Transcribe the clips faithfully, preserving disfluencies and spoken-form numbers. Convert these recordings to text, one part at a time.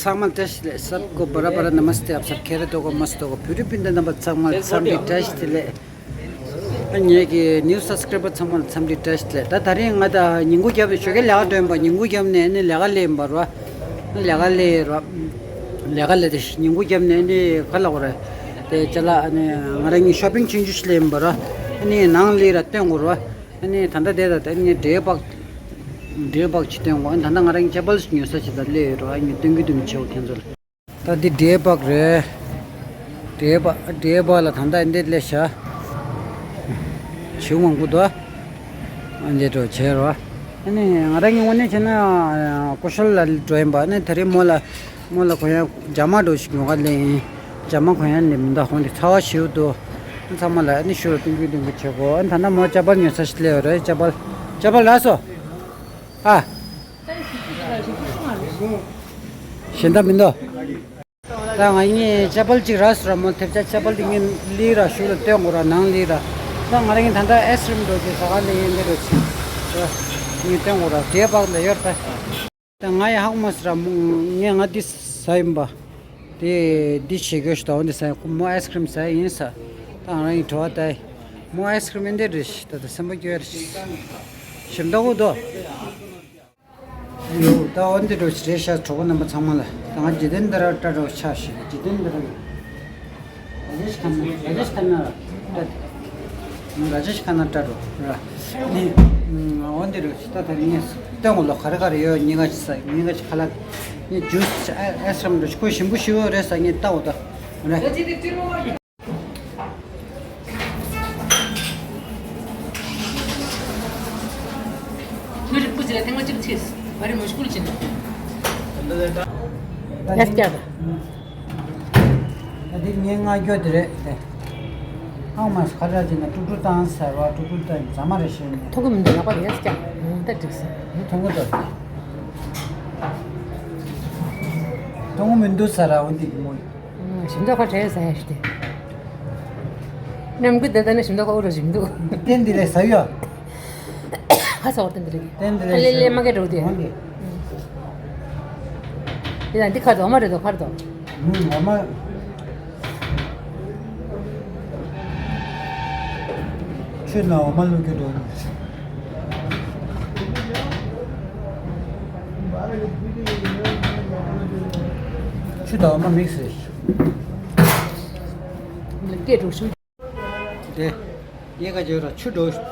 ཚང་མ་བཀྲ་ཤིས་བདེ་ལེགས། सबको बड़ा बड़ा नमस्ते, आप सब खैरियत होगा, मस्त होगा। पूरे पिंड नमस्ते होगा, पूरे पिंड नमस्ते होगा। ངེད་ཀྱི་new subscriber ཚང་མ་ལ་འཚམས་འདྲི་བཀྲ་ཤིས་བདེ་ལེགས། ད་དེ་རིང་ང་ད་ཉིན་གུང་རྒྱབ་ནས་ཞོགས་ཀས་ལས་ཀ་འགྲོ་ཡིན་པ། ཉིན་གུང་རྒྱབ་ནས་ཨ་ནི་ལས་ཀ་སླེབས་ཡིན་པ་རོ། ལས་ཀ་སླེབས་རོ། ལས་ཀ་སླེབས་ཏེ་ཉིན་གུང་རྒྱབ་ནས་ཨ་ནི་ག་ལ་གོ་རེད། དེ་ཅ་ལག་ཨ་ནི་ང་རང་གི་shopping ཆུང་ཆུང་ཞིག་སླེབས་ཡིན་པ་རོ། ཨ་ནི་ནང་སླེབས་ར་སྟོན་དགོས་རོ། ཨ་ནི་ད་ལྟ་དེ་ད་ད་ཨ་ནི་འབྲས་སྤགས། འབྲས་སྤགས་ཅིག་སྟོན་དགོས། ཨ་ནི་ད་ལྟ་ང་རང་གི་ཅ་པལ་ཞིག་ཉོ་ས་ཞིག་ད་སླེབས་ཡོད་རོ། ཨ་ནི་སྟོན་གི་འདུག་མི་ཆེ་བོ་ཁྱེད་ཚོ་ལ། ད་འདི་འབྲས་སྤགས་རེད། འབྲས་སྤགས་འབྲས་སྤགས་ལ་ད་ལྟ་འདི་སླེབས་ཤག་བྱིའུ་མང་པོ་འདུག་ཨ་འདི་འགྲོ་བྱས་རོ། ཨ་ནི་ང་རང་གི་དངོས་གནས་བྱས་ན་ཀུ་ཤལ་ལ་འགྲོ་ཡིན་པ། ཨ་ནི་དེ་རིང་མོ་ལ་མོ་ལ་གོན་ཡག་ཇ་མ་འགྲོ་ཞིག་ཉོ་ག་སླེབས་ཡིན། ཇ་མ་གོན་ཡག་ནི་མི་འདུག་ཧོན་དེ་ཚ་བ་ཞིག་འདུག་ཨ་ཚང་མ་ལ་ཨ་ནི་ཞུ་རོ། སྟོན་གི་སྟོན་གི་བྱེད་དགོས། ཨ་ནི་ད་ལྟ་མོ་ཅ་པལ་ཉོ་ས་ཞིག་སླེབས་ཡོད་རེད། ཅ་པལ་ཅ་པལ་རག་སོང་། ཨ། གཞན་དག་མི་འདུག་ད་ང་གཉིས་ཅ་པལ་གཅིག་རག་སོང་ར། མོ་ཐེབས་ཆག་ཅ་པལ་དེ་ངས་སླེབས་ར་ཞུ་ལ་སྟོན་དགོས་ར། ནང་སླེབས་ར། ད་ང་རང་གིས་ད་ལྟ་ཨའི་སི་ཀྲིམ་འགྲོ་རྒྱུ་ཟ་ག་སླེབས་ཡིན། འདི་འགྲོ་ཆེ་ར་ངས་སྟོན་དགོས་ར། འབྲས་སྤགས་ལ་ཡོད་ད། ད་ང་ཡི་ཧག་མ་སི་ར་མོ་ངས་ང་འདི་ཟ་ཡིན་པ། དེ་འདི་བྱེད་དགོས་ཞུ་ད། འོ་འདི་ཟ་ཡིན། མོ་ཨའི་སི་ཀྲིམ་ཟ་ཡིན་ས། ད་ང་རང་གི་བྲོ་བ་ད་ཡི་མོ་ཨའི་སི་ཀྲིམ་འདི་རེད་ད། ད་སེམས་པ་སྐྱོ་ཡ་རེད། ཞིམ་ད་གོ་དོ། ཡོ། ད་འོ་འདི་འགྲོ་ཞིག་རེད་ཤག་གྲོགས་པོ་རྣམ་པ་ཚང་མ་ལ། ད་ང་འཇིག་རྟེན་འདི་ར་བཀྲ་རོགས་ཆ་ཞིག་འཇིག་རྟེན་འདི་ར་ར་ཇེཤ་ཁན་ན་ར་ཇེཤ་ཁན་ན་ར་བཀྲ། ར་ཇེཤ་ཁན་ན་བཀྲ་རོགས་ར། ནི་འོ་འདི་འགྲོ་ཞིག་ད་ད་ངས་སྟོན་གོ་ལོ། ག་རེ་ག་རེ་ཡོད། ཉིན་ག་ཅིག་ས་ཉིན་ག་ཅིག་ཁ་ལག་ནི་ཇུས་ཨེ་སི་རམ་འགྲོ་ཞིག་ཁོ་ཞིམ་པོ་ཞིག་ཡོད་རེད་ས། ངས་ལྟ་འོ་ད་ར། ངའི་རིགས་པོ་ཆེ་ལ་ཐེངས་མ་གཅིག་ཚེས་བ་རི་མོ་ཤུགས་ལ་ཕྱིན། ཡ་སྐྱག་ད། ད་འདི་ངའི་ང་རྒྱོ་དེ་རེད་དེ། ཨང་མ་ཁ་ར་ཅིག་ན་ཀྲུག་ཀྲུག་བཏང་ཟེར་བ། ཀྲུག་ཀྲུག་བཏང་ཟ་མ་རེད་ཤེས་ནས། ཐུག་གི་མི་འདུག་ལག་པ་ཡ་སྐྱག་འོ་ད་འགྲིག་སོང་། ཐུག་གི་འདུག་ཐུག་གི་མི་འདུག་ཟེར་ར། འོ་འདི་གི་མོ། ཞིམ་ཚ་ཁ་བྲལ་ཟ་ཡ་ཞིག་སྟེ། ནམ་གི་འདི་ལྟ་ན་ཞིམ་ཚ་ཁ་འུ་རུ་ཞིམ་འདུག་རྟེན་འདི་ལས་ཟ་ཡོད། ཧ་ས་བར་རྟེན་འདི་ལས། རྟེན་འདི་ལས་ལེ་ལེ་མ་གེ་འགྲོ་དེ། འོང་གི། འདི་ལ་འདི་ཁ་དོག་མ་རེད་དོ། ཁར་དོ། ཨུམ། འོ་མ། ཆུ་ན་འོ་མ་བླུག་གི་འགྲོ། ཆུ་དང་འོ་མ་མིག་སི་རེད། སྐད་འགྲོ་ཤུ། དེ། ཡེ་ག་ཇོ་ར་ཆུ་འགྲོ་ཤུ།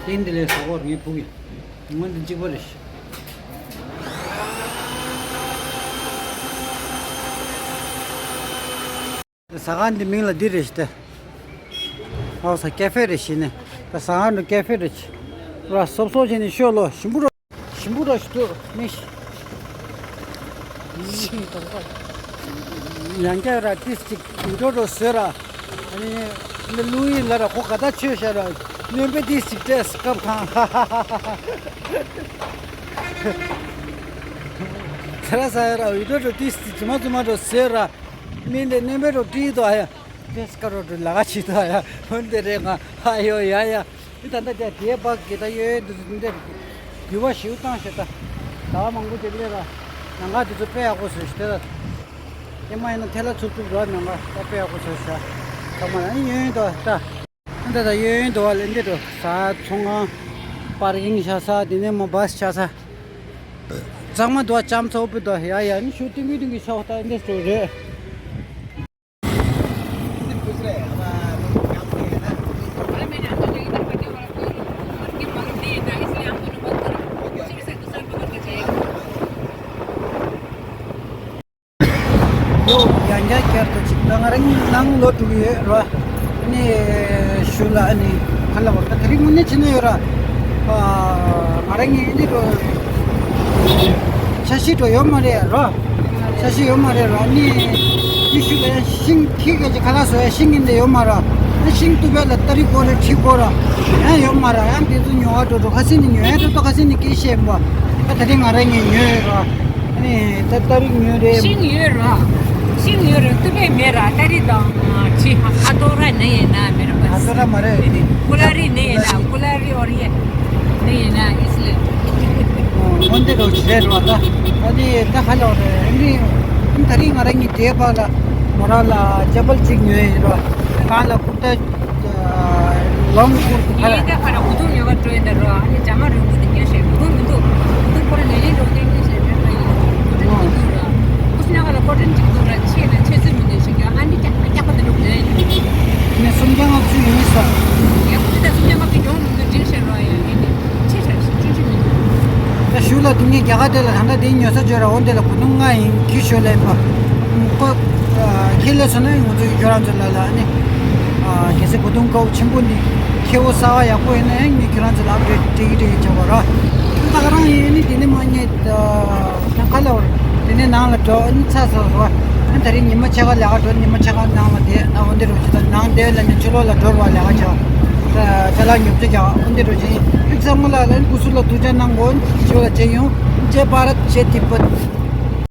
ཏན་དེ་ལས་ས་གོར་ངའི་ཕུག་ཡིན། སྔོན་དུ་གཅིག་པ་རེད། ཟ་ཁང་འདི་མིང་ལ་འདི་རེད་ཤི་ཏེ། ཨོ་ས་ཀེ་ཧྥེ་རེད་ཤི་ནས། ད་ཟ་ཁང་འདི་ཀེ་ཧྥེ་རེད་ཤི། ར་སོབ་སོབ་བྱས་ནས་ཤོད་ལོ། ཞིམ་པོ་རོ། ཞིམ་པོ་རོ་ཤི་ཏུ་མི་ཤི། ཡང་བསྐྱར་ར་ཏིས་ཅིག་འགྲོ་འགྲོ་ཟེར་ར། ཨ་ནི་ནི་ལུ་ཡིན་ལ་ར་ཁོ་ག་ད་ཆོས་བཤད་ར། སྣོན་པའི་ཏིས་ཅིག་སྤྲད་སྐབས་ཁང་། ཚེ་ར་ས་ཡ་ར་འུ་འགྲོ་འགྲོ་ཏིས་ཅིག་ཇི་མ་ཇི་མ་འགྲོ་ཟེར་ར། མི་འདི་གནོན་པའི་རོ་བྲིས་དོ་ཨ་ཡ། ཏེས་ཀ་རོ་བྲིས་ལ་ག་བྱེད་དོ་ཨ་ཡ། འོན་ཏེ་རེད་ང་ཨ་ཡོ་ཡ་ཡ། འདི་ད་ལྟ་དེ་དེའི་བག་གི་ད་ཡོད་འདི་འདི་འདིར་རྒྱུ་བ་ཞིག་བཏང་ཤེ་ད། ཟླ་བ་མང་པོ་ཅིག་སླེབས་ར། ནང་ག་འདི་ཚོ་དཔེ་ཡག་པོ་བཟོས་ཤེ་ད། དེ་མ་ཡིན་ན་ཐལ་ལ་ཚུབ་ཚུབ་ར། ནང་ག་ད་དཔེ་ཡག་པོ་བཟོས་ཤེ། ཚང་མ་ལ་ཨ་ནི་ཡོད་ཡོད་དོ་ད། འདི་ད་ཡོད་ཡོད་དོ་བ་ལ་འདི་འགྲོ་ས་ཚོང་ཁང་པར་ཀིང་བྱ་ས་དེ་ནས་མོ་བཱས་བྱ་ས། གཙང་མ་འདུག་ལྕམ་ཚ་བོ་པི་འདུག་ཡ་ཡ་ནི་ཤུ་ཏིང་གི་ཏིང་གི་ཤ་བོ་ད་འདི་ཚོ་རེད། ཡོ། ཡང་བསྐྱར་བསྐྱར་དུ་ཅིག་ད་ང་རང་ནང་ལོག་འགྲོ་གི་ཡོད་ར། ཨ་ནི་ཞུ་ལ་ཨ་ནི་ག་ལ་བར་ད་དེ་རིང་དངོས་གནས་བྱས་ན་ཡོད་ར། ཨ། ང་རང་གི་འདི་འགྲོ་འཆར་གཞི་འགྲོ་ཡོད་མ་རེད་ར། འཆར་གཞི་ཡོད་མ་རེད་ར། ཨ་ནི་འདི་ཞུ་ལ་ཡང་ཤིང་ཁྱི་ག་ཅིག་ཁ་ལག་བཟོ་ཡ་ཤིང་ཡིན་དེ་ཡོད་མ་ར། ཨ་ཤིང་གཏུབ་ཡ་ལ་སྟ་རི་དགོས་རེད། གྲི་དགོས་ར་ཡང་ཡོད་མ་ར། ཡང་དེ་ཚོ་ཉོ་བ་འགྲོ་འགྲོ་ཁ་སེང་ནི་ཉོ་ཡ་འགྲོ་ཏོ་ཁ་སེང་ནི་སྐད་བཤད་པ། ད་དེ་རིང་ང་རང་ངས་ཉོས་ར། ཨ་ནི་ད་སྟ་རི་ཉོས་རེད། ཤིང་ཡོད་ར། ཤིང་ཡོད་ར། ཏུ་པེ་མེད་ར། སྟ་རི་དང་ཁྲི་ཁ་ཏོ་ར་ནི་ཡིན་ན་མེད་ར། སོ་ར་མ་རེད། ཀུ་ལ་རི་ནས་ཡིན་ན། ཀུ་ལ་རི་ཨོ་རི་ཡན་ནས་ཡིན་ན་ཨིས་ལེ། འོན་ཏེ་རོ་ཆེ་རོ་ད། ཨ་ནི་ད་ཧ་ལོ་རེད། ཨ་ནི་ད་རིང་ང་རང་གི་དེ་བ་ལ་མོ་རང་ལ་ཅ་པལ་གཅིག་ཉོས་ཡིན་རོ། གང་ལ་ཀུར་ཏ་ལོང་ཀུར་ཏ་ཧ་ལ། ངས་ད་ཁ་ར་ཧུ་ཐུང་ཡོད་པ་འགྲོ་ཡིན་ད་རོ། ཨ་ནི་ཇ་མ་རུ་ཀུ་དེ་ཉོས་ཤེས། ཧུ་ཐུང་མི་འདུག་ཧུ་ཐུང་ཁོ་ར་ནས་ཡིན་འགྲོ་དེ་ཉོས་ཤེས་རེད་ད་ཡིན། ཀུ་ཏ་ཉོས་འདུག་རོ། ཀུ་སི་ན་ག་ལ་ཀོ་ཏན་གཅིག་འདུག་ར། ཆེ་ན་ཆེ་ཚོད་མི་འདུག་ཤེས་ཀྱང་ཨ་ནི་ཀྱག་ཀྱག་པ་དེ་འདུག་ལེ། ནས་སུམ་བརྒྱ་ལྔ་བཅུ་ཡིན་ས། ཡ་ཁུ་ད་སུམ་བརྒྱ་ལྔ་བཅུ་ཡོང་མི་འདུག་འགྲིག་ཤེས་རོ། ཡ་ཨེ་ནི་ཆེ་ཆེ་ཆུང་ཆུང་མི་འདུག་ད་ཞུ་ལ་དེ་ངས་རྒྱ་གར་དེ་ལ་ད་ལྟ་དེ་ཉོ་ས་བརྗོད་ར། འོ་འདི་ལ་གོ་དུང་ལྔ་ཡིན་གྱི་ཞོ་ལེན་པ། ཁོ་ཁྱེད་ལས་སོང་ན་ང་ཚོ་ཁྱོད་རང་ཚོ་ལ་ལ་ནི་གལ་སྲིད་གོ་དུང་དཀར་པོ་ཆེན་པོ་འདི་ཁྱེད་འོ་ས་བ་ཡག་པོ་ཡིན་ན་ཡང་ངས་ཁྱོད་རང་ཚོ་ལ་ཨབ་ཌེཊ་སྤྲད་ཀྱི་རེད་བྱ་བ་ར། ད་ག་རང་ཡིན་ནི་དེ་ནི་མ་ཉེས། ད་ག་ལ་བར་དེ་ནས་ནང་ལ་འགྲོ་ནི་ཚ་ཚ་བ། ཨ་ད་རིང་ཉི་མ་ཕྱེད་ཀ་ལས་ཀ་འགྲོ། ཉི་མ་ཕྱེད་ཀ་ནང་ལ་བསྡད་ན་འོ་འདི་རུ་ཅི་ད་ནང་བསྡད་ལ་ནི་ཕྱི་ལོགས་ལ་འགྲོ་བ་ལས་ཀ་བྱ། ད་ཅ་ལག་ཉོ་ཚོང་རྒྱག་འོ་འདི་རུ་ཅི་ཡིན། ཚང་མ་ལ་ལན་སྐུ་གཟུགས་ལ་ཐུགས་ཅག་གནང་དགོས། ཞོ་ལ་བྱེད་ཡོང་ཅེ་པ་ར་ཅེ་ཏི་པ།